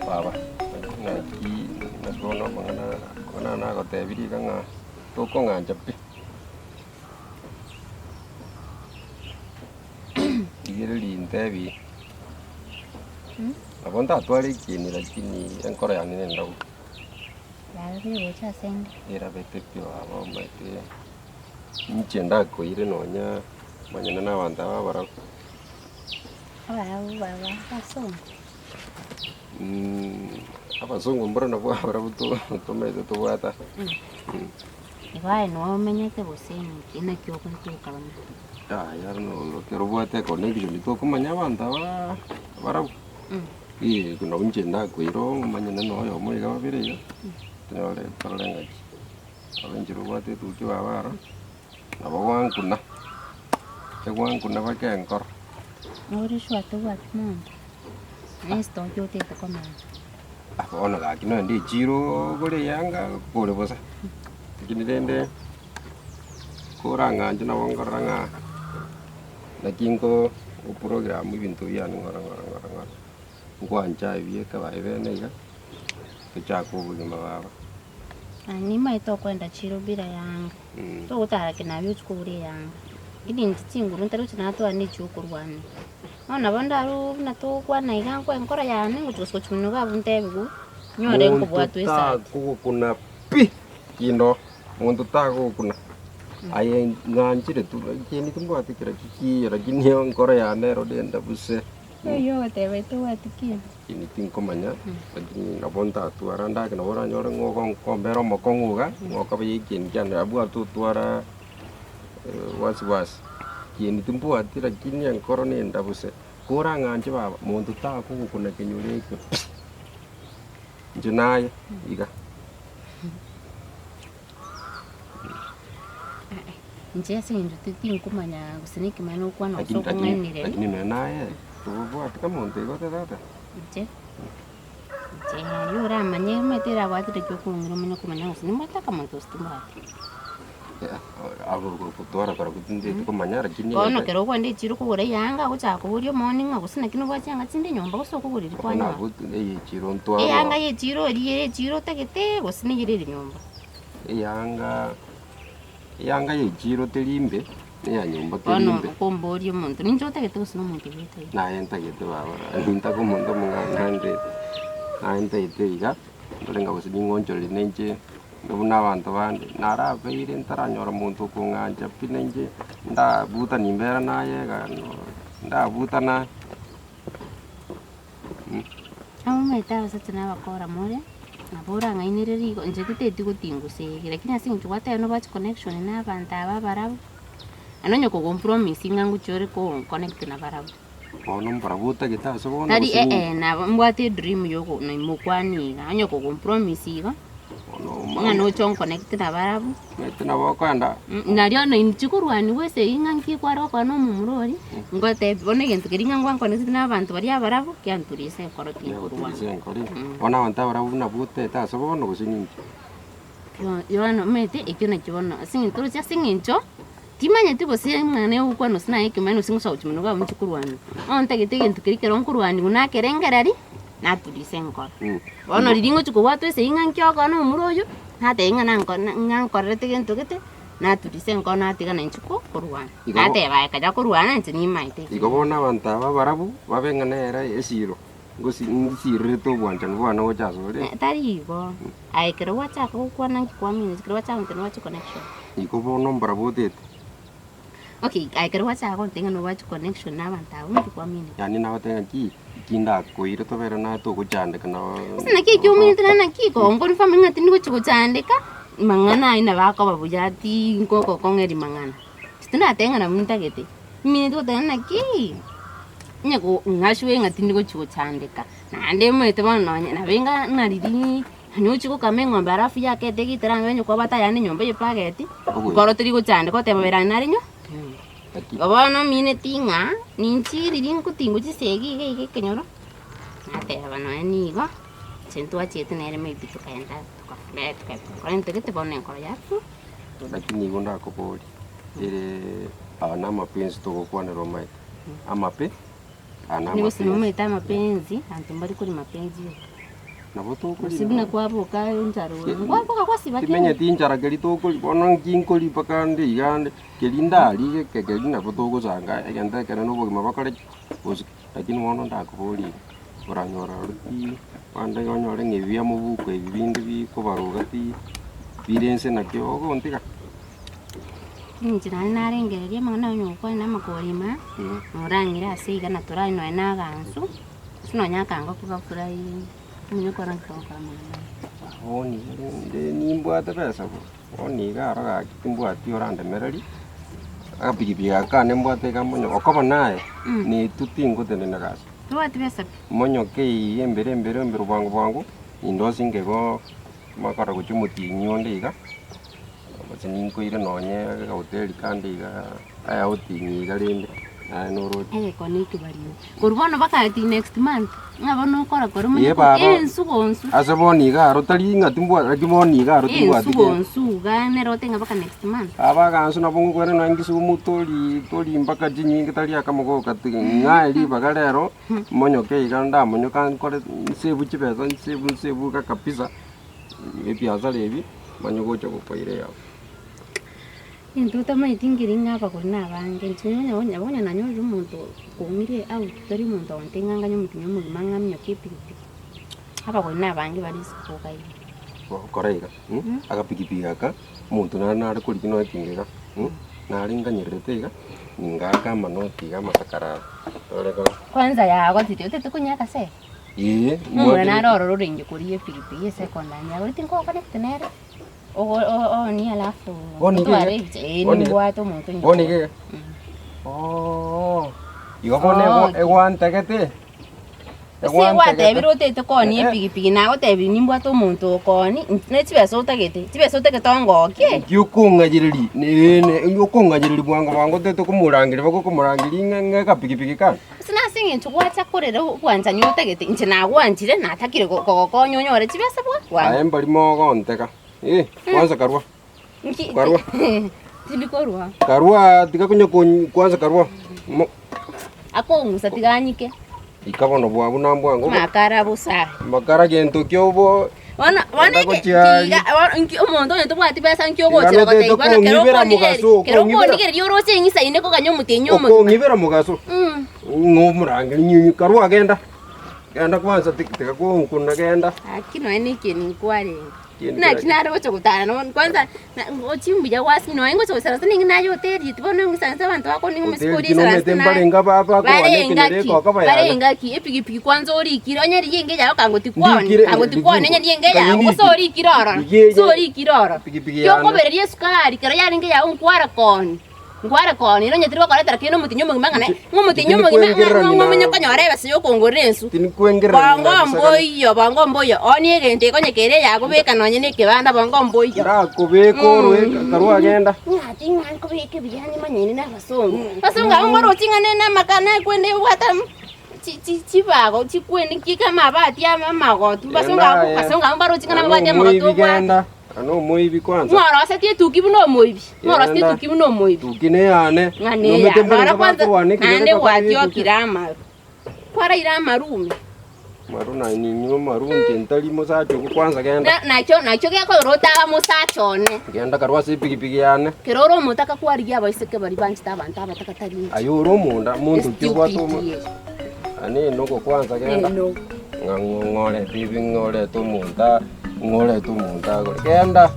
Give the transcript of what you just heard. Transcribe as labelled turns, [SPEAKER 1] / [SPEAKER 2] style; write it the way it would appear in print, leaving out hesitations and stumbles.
[SPEAKER 1] Baba, naki naki bono amang'ana amang'ana aya nagotebirie iga ng'a tokong'ancha pi. Rigereria ntebi, nabo ntatware ekieni lakini enkoro yane nendabu.
[SPEAKER 2] Yarabire gocha ase 'nde.
[SPEAKER 1] Erabete pi baba omanyete, inche ndakoire nonya manyene na abanto aba abarabwo.
[SPEAKER 2] Abarabwo baba abasongo.
[SPEAKER 1] Abasongo mboro nabwo abarabwo tomanyete tobwate aa.
[SPEAKER 2] Igo aye noo omenyete gose naki naki okorete okabamanya?
[SPEAKER 1] Yaya bono ekero obwate econnection tokomanya abanto aba barabwo. Eeh nabo inche ndakoira omanyane na oyomo iga babere iga, tonyore torore ng'aki. Nabo enchera obwate etuki baba aro, nabo gwankuna, egwankuna mpaka enkoro.
[SPEAKER 2] Nore sure tobwati monto, na esitoki otagete komenya.
[SPEAKER 1] Ah bono gaki nonye echiro ogore eyanga kore bosa, lakini rende korang'anche nabo nkorora ng'a naki nko program ebinto biane ng'ora ng'ora ng'ora ng'ora, nkwancha ebieka baye bene iga, tochake obogima baba.
[SPEAKER 2] Aye nimaete okoenda chiro bila yanga, togotara ki nabio ochia kogora eyanga, lakini inche chinguru ntari gochia natwara ne chiokorwania. Bono nabo ndaroo buna togokwana iga nkoe enkoro yane ngochia gosoa gochia monwe iga abwo ntebiwu, nyore
[SPEAKER 1] Monto
[SPEAKER 2] nkobwatwa esati.
[SPEAKER 1] tagogokuna pi kende oo, monto tagogokuna, aye ng'anchire tu ekieni timbwati kera ki kiiyo lakini enkoro yane ero nende buse.
[SPEAKER 2] Oyio ogoteba tobwati kende.
[SPEAKER 1] Lakini tinkomanya, lakini nabo ntatwara ndake nabo oranyore ng'a ogonkombera omokong'u iga, ng'a okoba ya ekieni kiane abwate otwara wasiwasi. Kieni timbwati lakini enkoro na endabuse, korang'anche baba, monto takogokuna kenyoro ekio pi, inche naye iga.
[SPEAKER 2] Inche ase eng'encho tinkomanya gose na ekemani ogokwana gose
[SPEAKER 1] Lakini lakini
[SPEAKER 2] okong'ainereria.
[SPEAKER 1] lakini nonye naye, tobwati kamonto igo tata.
[SPEAKER 2] Inche, inche aria oramanye omanyete erabwatire ki okong'ira omanye komanya gose nimbwate akamonto gose timbwati.
[SPEAKER 1] Abwo gotwara korokwo tindeti komanya lakini
[SPEAKER 2] Bono ekero okogenda echiro kogora eyanga ogochaka koboria omoonia ng'a gose naki nobwate chianga chinde nyomba gose okogoreria kwanyora.
[SPEAKER 1] Nabo eye echiro ntwarwa.
[SPEAKER 2] Eyanga ya echiro eria ere echiro otagete gose neyere ere nyomba.
[SPEAKER 1] Eyanga, eyanga ya echiro teri mbe, na eya nyomba teri
[SPEAKER 2] Bono
[SPEAKER 1] mbe.
[SPEAKER 2] okomboria omonto, ninche otagete gose na omonto oyio otagete?
[SPEAKER 1] Naye ntagete baba, nintake omonto omong'ao naende, naye ntagete iga, ndore ng'a gose ning'onchoreria na inche, mbe buna abanto bande, narabeire ntaranyora monto okong'ancha pi na inche, ndabuta nimbera naye iga ndabuta naye.
[SPEAKER 2] Omanyete abasacha na abakora more, nabo orang'ainererie igo, inche titeti gotingusa ege, lakini ase eng'encho gwateba nobwate chiconnection na abanto aba abarabwo, naende onye kogompromise ng'a ngochia ore konconnect nabarabwo.
[SPEAKER 1] Bono mbarabwo otagete ase bono
[SPEAKER 2] Tari
[SPEAKER 1] gose
[SPEAKER 2] eh eh, nabo mbwate edream ya ogo naimokwania iga, onye kogompromise iga, ng'a noche onconnect nabarabwo.
[SPEAKER 1] Omanyete nabo okoenda.
[SPEAKER 2] Nario nainche korwaniwa esegi ng'a nki kware gokora na omomura oria, ngotebia bono egento keria ng'a ngwankonereti na abanto baria abarabwo, kianturia ase enkoro tinkorwana.
[SPEAKER 1] Kiagoturia ase enkoro. Bono abanto abarabwo buna botete ase bono gose ninki?
[SPEAKER 2] Bono omanyete ekio nakio bono ase eng'encho torochi ase eng'encho, timanyeti gose ng'a nogokwana gose naye ekemanyererio gose ngosoa gochia monwe babo inche korwania. Bono ntagete egento keria ekero nkorwaniwa nakerengereria, naturia ase enkoro. Bono riria ngochia kobwatwa esegi ng'a nki ogokora na omomura oyio, natebia ng'a nanko ng'a nkorerete gento gete, naturia ase enkoro natiga na inche ko korwana.
[SPEAKER 1] Igo bo-
[SPEAKER 2] Nateba aye karia korwana inche nimaete
[SPEAKER 1] Igo bono abanto aba barabwo babe ng'a nere esiro, ngosi ngisirerete obwanchani bwane gocha asore.
[SPEAKER 2] Tari igo, aye ekero gwachaka gokwana nki kwamina ekero gwachaka gontebia nobwate connection.
[SPEAKER 1] Igo bono mbarabwo otete.
[SPEAKER 2] Okay, aye ekero gwachaka gontebia ng'a nobwate connection na abanto abwo nki kwamina?
[SPEAKER 1] Yaani nagotebia ng'a ki, ki ndakoire tobere naye togochandeka na
[SPEAKER 2] Gose naki ekio ominete nere naki kongonfirm ng'a tindi gochi gochandeka, mang'ana aywo nabo akoba buya ati nkogokong'eria mang'ana. Tindateba ng'a nabo ntagete, nimineti goteba naki, onye ko ng'asure ng'a tindi gochi gochandeka, naende omanyete bono nonye nabo enga ng'a riria onye ochia gokama eng'ombe alafu yakete egitera ang'e onye kwabwate ayande nyomba eyepageti, nkoro tori gochandeka oteba bera nare nyo igo bono omineti ng'a ninchi riria ngotingwa chisegi iga iga ekenyoro, nateba nonye nigo, inche ntwachiete nere maybe tokaenda tokafurahi tokakora egento gete bono enkoro yaku.
[SPEAKER 1] Lakini igo ndakoborie, ere aya namapensi togokwanera omanyete, amape, aya
[SPEAKER 2] Nigo
[SPEAKER 1] namapensi.
[SPEAKER 2] omanyete amapenzi, abanto mbari korwa mapenzi oka.
[SPEAKER 1] Nabo tokoria
[SPEAKER 2] Gose buna kwaboka enchara ore, kwaboka kwasiba kende.
[SPEAKER 1] Timenyeti inchara keri tokoria, bono nki nkoria mpaka nde iga nde, keri ndarie geke keri nabo togosanga egento ekere na obogima bokore ki? Bosike. Lakini bono ndakoborie iga, oranyora ore pi, bande onyore ng'a ebi bia mobuko ebi binde bikobaroga pi, bire inse naki ogontiga.
[SPEAKER 2] Inche naende narengereria amang'ana aye onye gokwana na amakorima, norang'ire ase iga na torae nonya na agansu, gose nonya akangoko gafurahi, omanye kora nki togokora amang'ana aya.
[SPEAKER 1] Bono iga rende nimbwate besa bo, bono iga aro gaki timbwati orandemererie, agapikipiki aka kane mbwate iga monyo okoba naye, naitwe tingotenena gasi.
[SPEAKER 2] Tobwati besa pi?
[SPEAKER 1] Monyoke iga embere embere embere bwango bwango, nindosie nkego makara gochia omotienyi onde iga. Gose ninkoire nonye egahoteli kande iga aya outing iga rende naye noroche.
[SPEAKER 2] Egekone ekebariri. Korwa bono mpaka ati next month, ng'a bono okora kore
[SPEAKER 1] Ee baba.
[SPEAKER 2] ensu gonsu.
[SPEAKER 1] Ase bono iga aro tari ng'a timbwa lakini bono iga aro timbwati
[SPEAKER 2] Ensu
[SPEAKER 1] kende.
[SPEAKER 2] gonsu iga nere ote ng'a mpaka next month.
[SPEAKER 1] Aba agansu nabo ngokwera nonye Kisumu tori tori mpaka chinyinge tari akamo goka ti ng'ae ribaga rero, monyoke iga ndamonyoka nkore nsevu chibesa nsevu nsevu iga kabisa. Ebiasara ebi manye gocha gokoira eyabo.
[SPEAKER 2] Egento otamanyeti nkeri ng'a abagori na abange, inche onye onye onye nanyorire omonto oumire out tari omonto onte ng'a nganye omotienyi omogima ng'a aminyoke epikipiki, abagori na abange bare isiko iga iga.
[SPEAKER 1] Gokora iga, agapikipiki aka, omonto nare nare korigia nonya etinga iga, nare nganyererete iga, ningaaka amanoti iga amasakara aya, rore iga.
[SPEAKER 2] Kwanza yagotire otete konyaka se?
[SPEAKER 1] Ee,
[SPEAKER 2] Omomura nare ororo orenge koria epikipiki ase ekondani yago riria tinkogokonekti nere, ogo oonie alafu
[SPEAKER 1] Bono iga
[SPEAKER 2] otware
[SPEAKER 1] iga?
[SPEAKER 2] ebicha ee
[SPEAKER 1] Bono iga?
[SPEAKER 2] nimbwate omonto onye
[SPEAKER 1] Bono iga iga? Oo, igo bono
[SPEAKER 2] Oo,
[SPEAKER 1] egwa egwantegete?
[SPEAKER 2] Ase gwatebire otete koonia epikipiki nagotebirie nimbwate omonto okoonia, ne chibesa otagete, chibesa otagete ongokie.
[SPEAKER 1] Nki okong'ayereria ne okong'ayereria bwango bwango otete komorangeria bagokomorangeria ng'a ng'a ekapikipiki kane.
[SPEAKER 2] Gose nase eng'encho gwacha korera obwanchani otagete, inche nagwanchire, natakire kogokonya onyore chibesa bwa bwango.
[SPEAKER 1] Aye mbari mogontega, eh, kwanza karua,
[SPEAKER 2] Nki-
[SPEAKER 1] Karua.
[SPEAKER 2] Tindi korua.
[SPEAKER 1] karua tiga konya kon kwanza karua, mo
[SPEAKER 2] Akong'usa tiga anyike.
[SPEAKER 1] Ika bono bwabwo nambwango
[SPEAKER 2] Makara bosa.
[SPEAKER 1] Makara gento kiobo
[SPEAKER 2] Bono bono
[SPEAKER 1] Enda
[SPEAKER 2] eke
[SPEAKER 1] gochia
[SPEAKER 2] tiga bono nki omonto onye tobwati besa nki
[SPEAKER 1] Tiga
[SPEAKER 2] ogochera
[SPEAKER 1] notete
[SPEAKER 2] gotebia bono kero
[SPEAKER 1] okong'ibera
[SPEAKER 2] okondigereria
[SPEAKER 1] mogaso,
[SPEAKER 2] kero
[SPEAKER 1] okong'ibera.
[SPEAKER 2] okondigereria oroche eng'isa inde koganya omotienyi omogima.
[SPEAKER 1] Okong'ibera mogaso ng'o omorangeri nyinyi karua genda genda kwanza tiga konkuna genda.
[SPEAKER 2] Gaki nonya na ekieni nkwarenge.
[SPEAKER 1] Ekieni
[SPEAKER 2] Naki
[SPEAKER 1] keraki?
[SPEAKER 2] nare gocha gotara no kwanza na ochi mbuya gwasimi nonya ngocha goisaransa ninki naye oterie bono ngoisaransa abanto bakoni omosike
[SPEAKER 1] Hoteli
[SPEAKER 2] oria
[SPEAKER 1] ki nomanyete
[SPEAKER 2] oisaranse naye.
[SPEAKER 1] mbarenge aba abakoana
[SPEAKER 2] Bare
[SPEAKER 1] ekenyoro
[SPEAKER 2] engaki,
[SPEAKER 1] ekokoba
[SPEAKER 2] bare
[SPEAKER 1] yane.
[SPEAKER 2] engaki, epikipiki kwanza orikire, onye riria enga eyao kangoti kwoni,
[SPEAKER 1] Ndikire,
[SPEAKER 2] kangoti kwoni onye riria enga
[SPEAKER 1] ndikire.
[SPEAKER 2] eyao, gose orikire ororo,
[SPEAKER 1] Rigia
[SPEAKER 2] gose orikire ororo.
[SPEAKER 1] Epikipiki yane.
[SPEAKER 2] Kiokobereria esukari kero yarenge eyao nkware kooni, nkware kooni, ere onye teri gokoretera kende omotienyi omogima ng'a naye, ng'a omotienyi omogima ng'a
[SPEAKER 1] Tinikwengererania
[SPEAKER 2] ng'a omenye
[SPEAKER 1] na-
[SPEAKER 2] konyora ebesa ya okongorera ensu.
[SPEAKER 1] Tinikwengererania
[SPEAKER 2] Bongo
[SPEAKER 1] na bisakara.
[SPEAKER 2] mboiyo, bongo mboiyo, oonie egento eke onye kere eyago beka nonye na ekebanda bongo mboiyo.
[SPEAKER 1] Ndakobeka orwe karua genda.
[SPEAKER 2] Ng'aki ng'a nkobeka ebiya nimanyene na abasongo. Abasongo abwo mbaroche ng'a nene amakana ekwende ebwate chi- chi- chibago chikwende ki kama amabati ama amagotu. Abasongo abwo
[SPEAKER 1] Genda aye.
[SPEAKER 2] abasongo abwo mbaroche ng'a
[SPEAKER 1] Ng'a
[SPEAKER 2] namabati amagotu
[SPEAKER 1] nomoibi
[SPEAKER 2] obwate.
[SPEAKER 1] genda. Ng'a nomoibi kwanza.
[SPEAKER 2] Ng'orosetie etuki buna omoibi, ng'orosetie
[SPEAKER 1] Genda.
[SPEAKER 2] etuki buna omoibi.
[SPEAKER 1] Tuki neyane.
[SPEAKER 2] Ng'a
[SPEAKER 1] Nomete
[SPEAKER 2] neya.
[SPEAKER 1] mbarenge
[SPEAKER 2] Rora kwanza
[SPEAKER 1] bakorwana ekenyoro
[SPEAKER 2] naende
[SPEAKER 1] bakore etuki.
[SPEAKER 2] gwatiokire amaru. Kwaraire amaru ime.
[SPEAKER 1] Maru naye ninywe maru inche ntari mosacha okwo kwanza genda.
[SPEAKER 2] Na- Nakio nakio gekogera otaba mosacha one.
[SPEAKER 1] Genda karwa ase epikipiki yane.
[SPEAKER 2] Kero ore omotaka kwarigia abaiseke baria banchete abanto abataka tari inche.
[SPEAKER 1] Aye ore omonda monto ki obwate omo
[SPEAKER 2] Estupid eye.
[SPEAKER 1] ane enoko kwanza genda.
[SPEAKER 2] Enogo.
[SPEAKER 1] Ng'a ng'o ng'orete ebi ng'orete omonto aa ng'orete omonto agore genda.